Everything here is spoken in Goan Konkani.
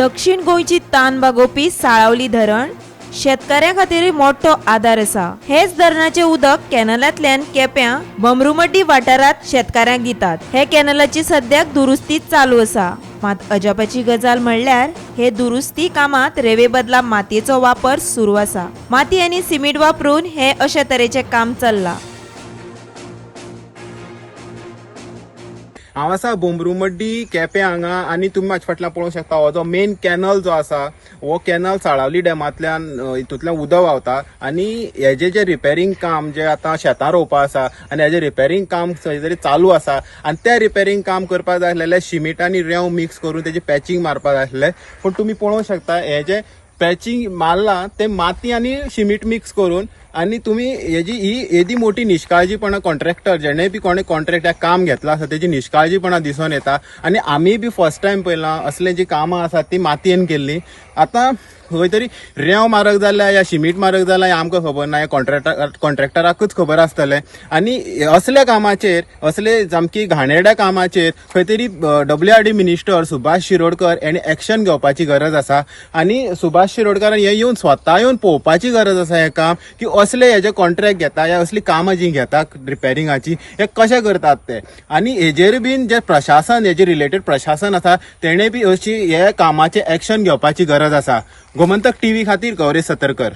दक्षिण गोंयची तान भागोवपी साळावली धरण शेतकाऱ्यां खातीर मोठो आदार आसा. हेच धरणाचें उदक कॅनलांतल्यान केप्यां बमरुमड्डी वाठारांत शेतकाऱ्यांक दितात. हे कॅनलाची सद्याक दुरुस्ती चालू आसा. मात अजापाची गजाल म्हणल्यार हे दुरुस्ती कामात रेवे बदला मातयेचो वापर सुरू आसा. माती आनी सिमेंट वापरून हे अशे तरेचें काम चल्लां. हांव आसा बोंबरुमड्डी केपें हांगा आनी तुमी म्हाजे फाटल्यान पळोवंक शकता हो जो मेन कॅनल जो आसा हो कॅनल साळावली डॅमांतल्यान हितूंतल्यान उदक व्हांवता आनी हेजे जे रिपेरींग काम जे आतां शेतां रोवपा आसा आनी हेजें रिपेरींग काम खंय तरी चालू आसा आनी तें रिपेरींग काम करपाक जाय आसलेलें शिमीट आनी रेंव मिक्स करून तेजें पॅचींग मारपाक जाय आसलें, पूण तुमी पळोवंक शकता हें जें पॅचींग मारलां तें माती आनी शिमीट मिक्स करून. आनी तुमी हेजी ही येदी मोठी निश्काळजीपणा कॉन्ट्रॅक्टर जेणे बी कोणे कॉन्ट्रॅक्ट काम घेतलां आसा तेजी निश्काळजीपणा दिसून येता. आनी आमी बी फर्स्ट टायम पळयलां असलें जी कामां आसात ती मातयेन केल्लीं. आतां खंय तरी रेंव मारक जाल्या या शिमीट मारक जाल्या हें आमकां खबर ना, हें कॉन्ट्रॅक्टराकूच खबर आसतलें. आनी असल्या कामाचेर, असले सामकी घाणेरड्या कामाचेर खंय तरी WRD minister Subhash Shirodkar हेणी एक्शन घेवपाची गरज आसा. आनी सुभाष शिरोडकर हे येवन स्वता येवन पळोवपाची गरज आसा हें काम की असले हेजे कॉन्ट्रॅक्ट घेता या असली कामां जीं घेता रिपेरिंगाची हे कशें करतात ते. आनी हेजेर बीन जे प्रशासन हेजे रिलेटेड प्रशासन आसा तेणें बी अशी हे कामाचें एक्शन घेवपाची गरज आसा. गोमंतक टीव्ही खातीर गौरेश सतरकर.